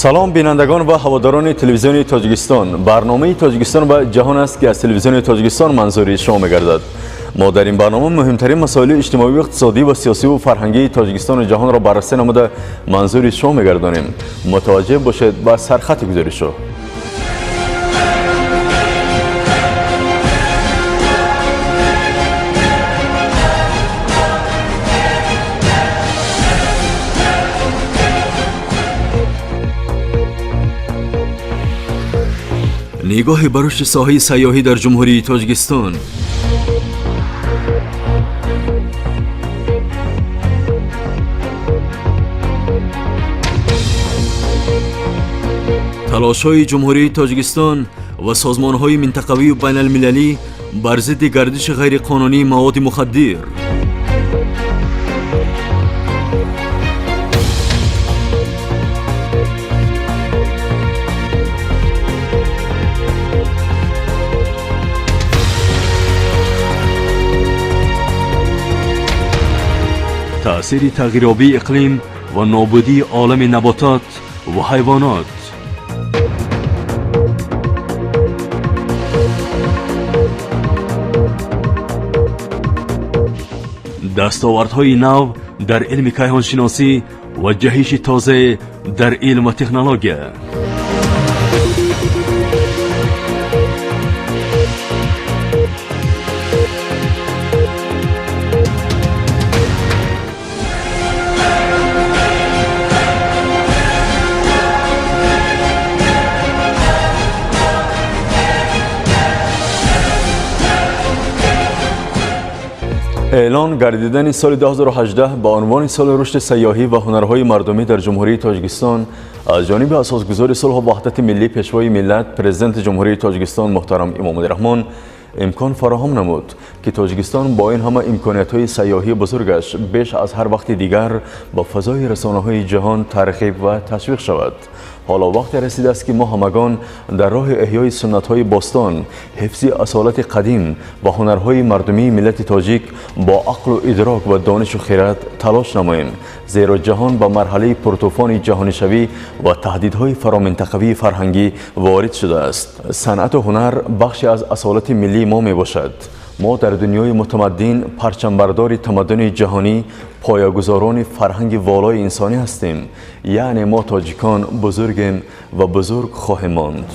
Салом, бинандагон ва ҳаводорони телевизиони Тоҷикистон. Барномаи Тоҷикистон ва ҷаҳон аст, ки аз телевизиони Тоҷикистон манзури шумо мегардад. Мо дар ин барнома муҳимтарин масоили иҷтимоию иқтисодӣ ва сиёсиву фарҳангии Тоҷикистону ҷаҳонро баррасӣ намуда, манзури шумо мегардонем. Мутаваҷҷеҳ бошед ба сархати гузоришҳо. Нигоҳе ба рушди соҳаи сайёҳӣ дар Ҷумҳурии Тоҷикистон, талошҳои Ҷумҳурии Тоҷикистон ва созмонҳои минтақавию байналмилалӣ бар зидди гардиши ғайриқонунии маводи мухаддир, таъсири тағйирёбии иқлим ва нобудии олами наботот ва ҳайвонот, дастовардҳои нав дар илми кайҳоншиносӣ ва ҷаҳиши тозае дар илм ва технология. Эълон гардидани соли 2018 ба унвони соли рушди сайёҳӣ ва ҳунарҳои мардумӣ дар Ҷумҳурии Тоҷикистон аз ҷониби асосгузори сулҳу ваҳдати миллӣ, Пешвои миллат, Президенти Ҷумҳурии Тоҷикистон муҳтарам Эмомалӣ Раҳмон имкон фароҳам намуд, ки Тоҷикистон бо ин ҳама имкониятҳои сайёҳии бузургаш беш аз ҳар вақти дигар ба фазои расонаҳои ҷаҳон тарғиб ва ташвиқ шавад. Ҳоло вақте расидааст, ки мо ҳамагон дар роҳи эҳёи суннатҳои бостон, ҳифзи асолати қадим ва ҳунарҳои мардумии миллати тоҷик бо ақлу идрок ва донишу хират талош намоем, зеро ҷаҳон ба марҳалаи пуртӯфони ҷаҳонишавӣ ва таҳдидҳои фароминтақавии фарҳангӣ ворид шудааст. Санъату ҳунар бахше аз асолати миллии мо мебошад. Мо дар дунёи мутамаддин парчамбардори тамаддуни ҷаҳонӣ, поягузорони фарҳанги волои инсонӣ ҳастем. Яъне мо, тоҷикон, бузургем ва бузург хоҳем монд.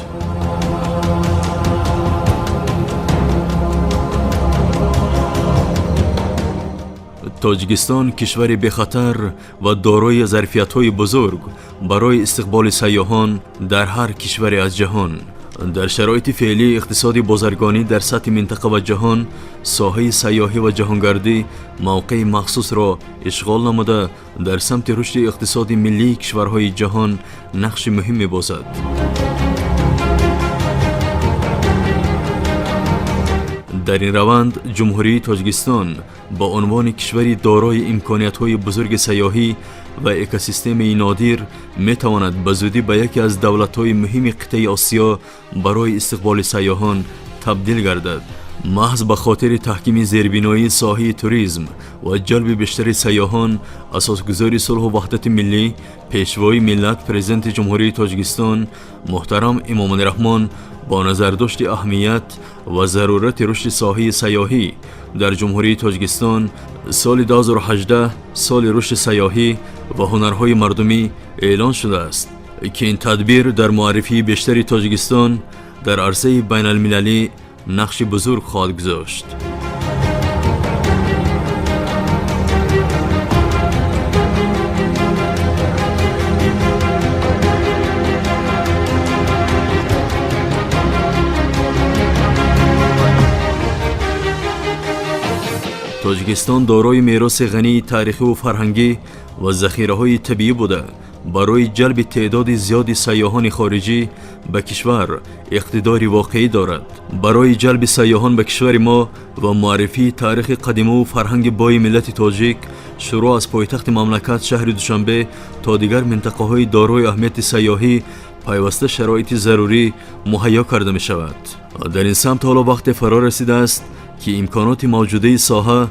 Тоҷикистон кишвари бехатар ва дорои зарфиятҳои бузург барои истиқболи сайёҳон дар ҳар кишваре аз ҷаҳон. Дар шароити феълии иқтисоди бозаргонӣ дар сатҳи минтақа ва ҷаҳон, соҳаи сайёҳӣ ва ҷаҳонгардӣ мавқеи махсусро ишғол намуда, дар самти рушди иқтисоди миллии кишварҳои ҷаҳон нақши муҳим мебозад. Дар ин раванд Ҷумҳурии Тоҷикистон ба унвони кишвари дорои имкониятҳои бузурги сайёҳӣ ва экосистемаи нодир метавонад ба зудӣ ба яке аз давлатҳои муҳими қитъаи Осиё барои истиқболи сайёҳон табдил гардад. Маҳз ба хотири таҳкими зербиноии соҳаи туризм ва ҷалби бештари сайёҳон, асосгузори сулҳу ваҳдати миллӣ, Пешвои миллат, Президенти Ҷумҳурии Тоҷикистон муҳтарам Эмомалӣ Раҳмон бо назардошти аҳамият ва зарурати рушди соҳаи сайёҳӣ дар Ҷумҳурии Тоҷикистон соли 2018 соли рушди сайёҳӣ ва ҳунарҳои мардумӣ эълон шудааст, ки ин тадбир дар муаррифии бештари Тоҷикистон дар арсаи байналмилалӣ нақши бузург хоҳад гузошт. Тоҷикистон дорои мероси ғании таърихиву фарҳангӣ ва захираҳои табиӣ буда, барои ҷалби теъдоди зиёди сайёҳони хориҷӣ ба кишвар иқтидори воқеӣ дорад. Барои ҷалби сайёҳон ба кишвари мо ва муаррифии таърихи қадимаву фарҳанги бои миллати тоҷик, шурӯъ аз пойтахти мамлакат, шаҳри Душанбе, то дигар минтақаҳои дорои аҳамияти сайёҳӣ пайваста шароити зарурӣ муҳайё карда мешавад. Дар ин самт ҳоло вақте фаро расидааст, ки имконоти мавҷудаи соҳа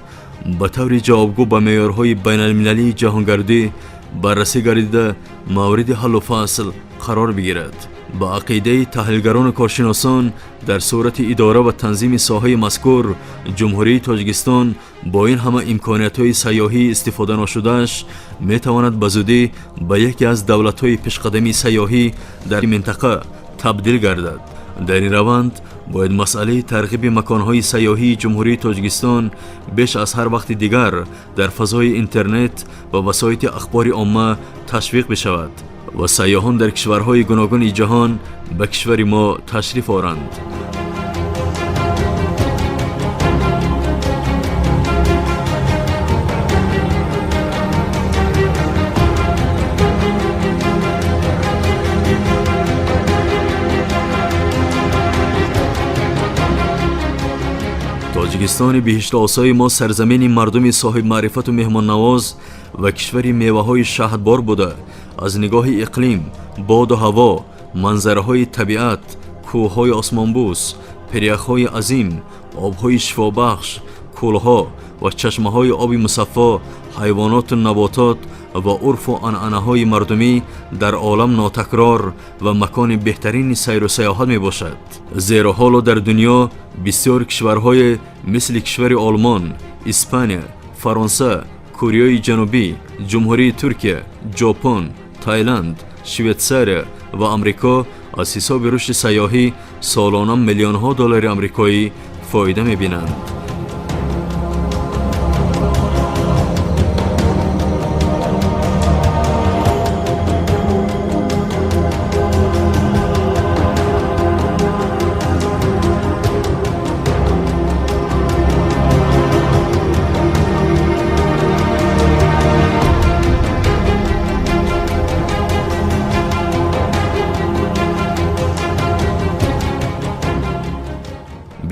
ба таври ҷавобгӯ ба меъёрҳои байналмилалии ҷаҳонгардӣ баррасӣ гардида, мавриди ҳаллу фасл қарор бигирад. Ба ақидаи таҳлилгарону коршиносон, дар сурати идора ва танзими соҳаи мазкур Ҷумҳурии Тоҷикистон бо ин ҳама имкониятҳои сайёҳӣ истифода нашудааш метавонад ба зудӣ ба яке аз давлатҳои пешқадами сайёҳӣ дар минтақа табдил гардад. Дар ин раванд бояд масъалаи тарғиби маконҳои сайёҳии Ҷумҳурии Тоҷикистон беш аз ҳар вақти дигар дар фазои интернет ва васоити ахбори омма ташвиқ бишавад ва сайёҳон дар кишварҳои гуногуни ҷаҳон ба кишвари мо ташриф оранд. Тоҷикистони биҳиштоосои мо сарзамини мардуми соҳибмаърифату меҳмоннавоз ва кишвари меваҳои шаҳдбор буда, аз нигоҳи иқлим, боду ҳаво, манзараҳои табиат, кӯҳҳои осмонбӯс, пиряхҳои азим, обҳои шифобахш, кӯлҳо ва чашмаҳои оби мусаффо, ҳайвоноту наботот ва урфу анъанаҳои мардумӣ дар олам нотакрор ва макони беҳтарини сайру сайёҳат мебошад. Зеро ҳоло дар дунё бисёр кишварҳое мисли кишвари Олмон, Испания, Фаронса, Кореяи Ҷанубӣ, Ҷумҳурии Туркия, Ҷопон, Тайланд, Швейтсария ва Амрико аз ҳисоби рушди сайёҳӣ солона миллионҳо доллари амрикоӣ фоида мебинанд.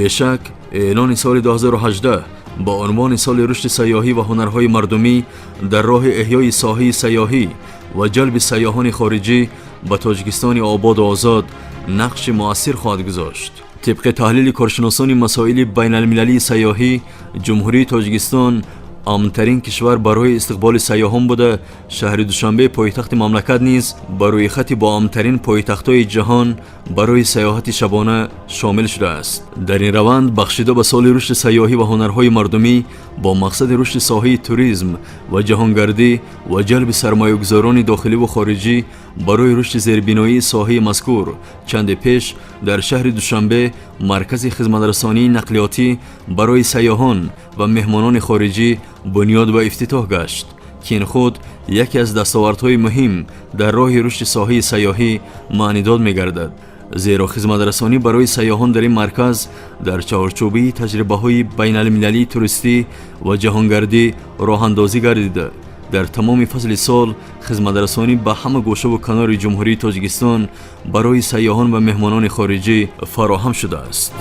Бешак, эълони соли 2018 ба унвони соли рушди сайёҳӣ ва ҳунарҳои мардумӣ дар роҳи эҳёи соҳаи сайёҳӣ ва ҷалби сайёҳони хориҷӣ ба Тоҷикистони ободу озод нақши муассир хоҳад гузошт. Тибқи таҳлили коршиносони масоили байналмилалии сайёҳӣ, Ҷумҳурии Тоҷикистон амнтарин кишвар барои истиқболи сайёҳон буда, шаҳри Душанбе пойтахти мамлакат низ ба рӯйхати боамнтарин пойтахтҳои ҷаҳон барои сайёҳати шабона шомил шудааст. Дар ин раванд бахшида ба соли рушди сайёҳӣ ва ҳунарҳои мардумӣ бо мақсади рушди соҳаи туризм ва ҷаҳонгардӣ ва ҷалби сармоягузорони дохиливу хориҷӣ барои рушди зербиноии соҳаи мазкур чанде пеш дар шаҳри Душанбе маркази хизматрасонии нақлиётӣ барои сайёҳон ва меҳмонони хориҷӣ бунёд ва ифтитоҳ гашт, ки ин худ яке аз дастовардҳои муҳим дар роҳи рушди соҳаи сайёҳӣ маънидод мегардад. Зеро хизматрасонӣ барои сайёҳон дар ин марказ дар чаҳорчӯбаи таҷрибаҳои байналмилалии туристӣ ва ҷаҳонгардӣ роҳандозӣ гардида, дар тамоми фасли сол хизматрасонӣ ба ҳама гӯшаву канори Ҷумҳурии Тоҷикистон барои сайёҳон ва меҳмонони хориҷӣ фароҳам шудааст.